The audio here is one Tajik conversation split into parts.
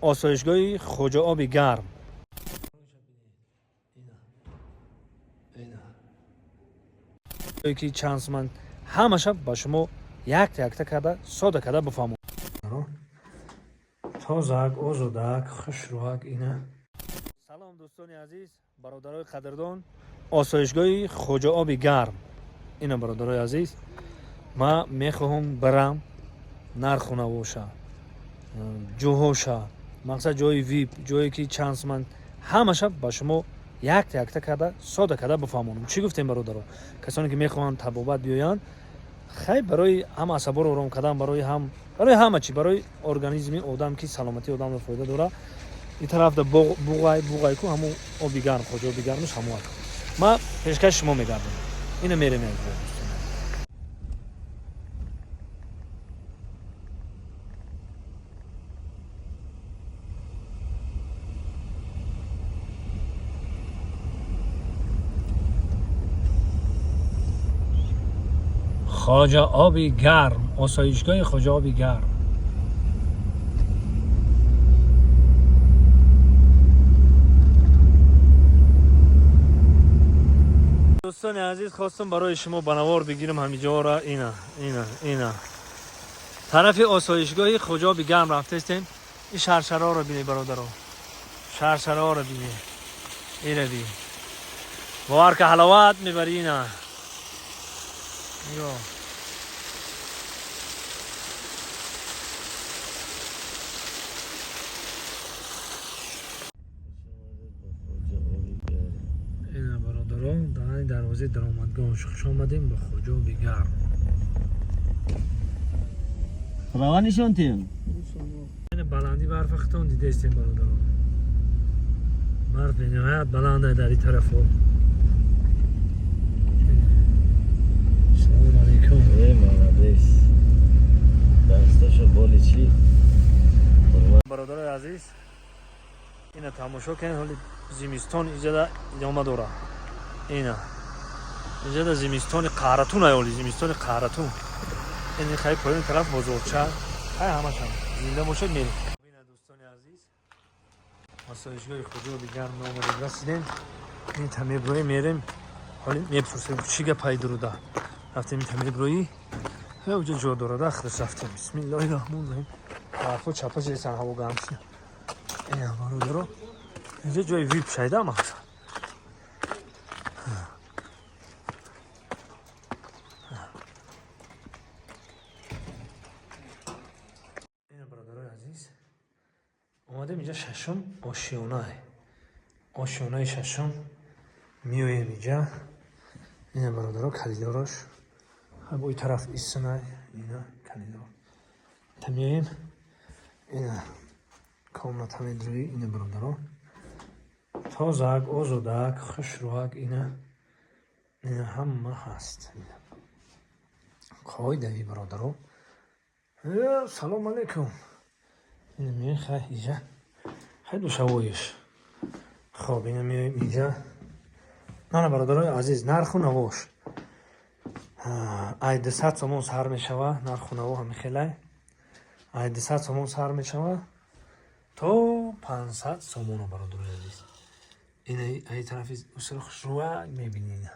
Осоишгоҳи Хоҷаоби Гарм. Ки чанд суман ҳамаша ба шумо якта якта карда, сода карда бифаҳмон. Тозак, озодак, хушрӯак ина. Салом, дӯстони азиз, бародарои қадрдон. Осоишгоҳи Хоҷаоби Гарм ина, бародарои азиз. Ман мехоҳам бирам, нархунавоша, ҷоҳоша, мақсад ҷои вип, ҷое ки чанд суман, ҳамаша ба шумо якта якта карда, сода карда бифаҳмонам. Чӣ гуфтем, бародаро? Касоне ки мехоҳанд табобат биёянд, хай, барои ҳам асаборо ором кардан, барои ҳам, барои ҳама чӣ, барои организми одам, ки саломатии одамро фоида дорад. Ин тарафда буғай, буғай ку, ҳамун оби гарм, хоҷа оби гармш ҳамон. Ман пешкаши шумо мегардам. Ина мерем. Хоҷа оби гарм, осоишгоҳи Хоҷа оби гарм. Дӯстони азиз, хостам барои шумо ба навор бигирам ҳамиҷора. Ина, ина, ина, тарафи осоишгоҳи Хоҷа оби гарм рафтаистем. Ин шаршараҳоро бинед, бародаро, шаршараҳоро бинед. Ина би, бовар ка, ҳаловат мебарӣ. Ина, нигоҳ. Ина, бародарон, дар дарвозаи даромадгоҳ. Хуш омадем ба Хоҷа оби гарм. Права нишонтем. Ина, баландӣ барфа хитон дидаистем, бародарон. Барф бениҳоят баланда дар ин тарафо. Салому алейкум. Э, молодец. Дасташо боли чӣ? Бародарои азиз, ина тамошо кунед. Ҳоли зимистон иҷада идома дорад. Ина, иҷада зимистони қаҳратун ай, ҳоли зимистони қаҳратун. Ин хай, поёни тараф бозорча. Хай, ҳамашам зинда бошад, мерем. Ина, дӯстони азиз, осоишгоҳи Хоҷаоби Гарм омадем, расидем. Ин та меброӣ, мерем, ҳоли мепурсем, чӣ гапай дуруда. Рафтем, ин та меброӣ, уҷа ҷо дорада, худаш рафтем. Бисмиллоҳи раҳмони раҳим. Барфо чапа шидасан, ҳаво гарм шуда. Ина, бародаро, инҷа ҷои вип шайда, мақсад. Ина, бародарои азиз, омадем инҷа, шашум ошёнае, ошёнаи шашум меоем инҷа. Ина, бародаро, коридорош бо и тараф истинай. Ина коридор та меоем, ина комната медрӯӣ. Ина, бародаро, тозак, озодак, хушрӯак. Ина, ина, ҳама ҳаст, қоидави, бародаро. Салом алейкум. Ина меоем, хай, иҷа, хай, душавоиш. Хоб, ина меоем инҷа. Мана, бародарои азиз, нарху навош ай 200 сомон сар мешава. Нарху наво ҳами хелай: ай 200 сомон сар мешава то 500 сомоно. Бародарои азиз, ина ай тарафи усули хушрӯак мебинӣ. Ина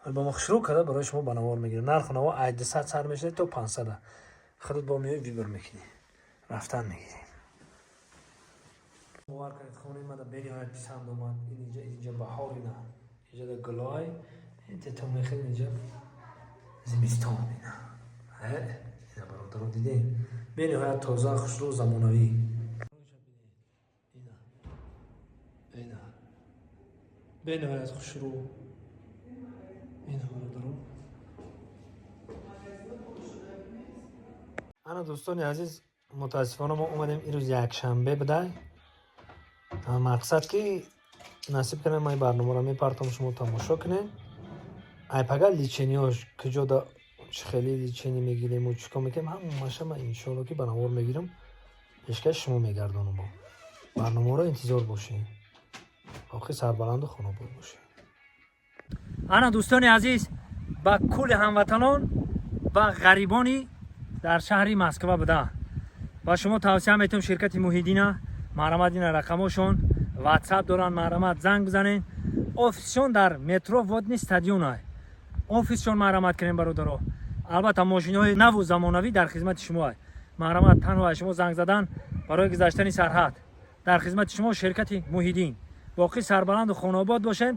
ба мо хушрӯ карда барои шумо ба навор мегирем. Нарху наво ай 200 сар мешава то 500-а. Худат бо меои, выбор мекунӣ, рафтан мегирем. Бовар кунед, хонаи мада бениҳоят писанд омад. Инҷа, инҷа баҳор, ина инҷа гулой то мехел, инҷа зимистон. Ина, ина, бародаро, дидем, бениҳоят тоза, хушрӯ, замонавӣ. Ина, ина, бениҳоят хушрӯ. Ина, бародаро. Ана, дӯстони азиз, мутаассифона мо омадем, ирӯз якшанбе будай. Мақсад ки насиб кунем, ман барномаро мепартом, шумо тамошо кунед. Айпага лечениёш куҷода, чӣ хеле лечение мегирему, чӣ кор мекунем, ҳамаша ман иншоалло ки ба навор мегирам, пешкаши шумо мегардонам. Бо барномаро интизор бошед. Боқӣ сарбаланду хонобод бошед. Ана, дӯстони азиз, ба кулли ҳамватанон ва ғарибони дар шаҳри Москва буда. Ба шумо тавсия метавам ширкати Муҳиддина. Марҳамат, ина рақамошон, Ватсап доранд, марҳамат, занг бизанед. Офисшон дар метро Водный стадион ай офисшон. Марҳамат кунем, бародаро. Албатта, мошиноҳои наву замонавӣ дар хизмати шумо ай. Марҳамат, танҳо аз шумо занг задан барои гузаштани сарҳад. Дар хизмати шумо ширкати Муҳиддин. Боқӣ сарбаланду хонаобод бошед.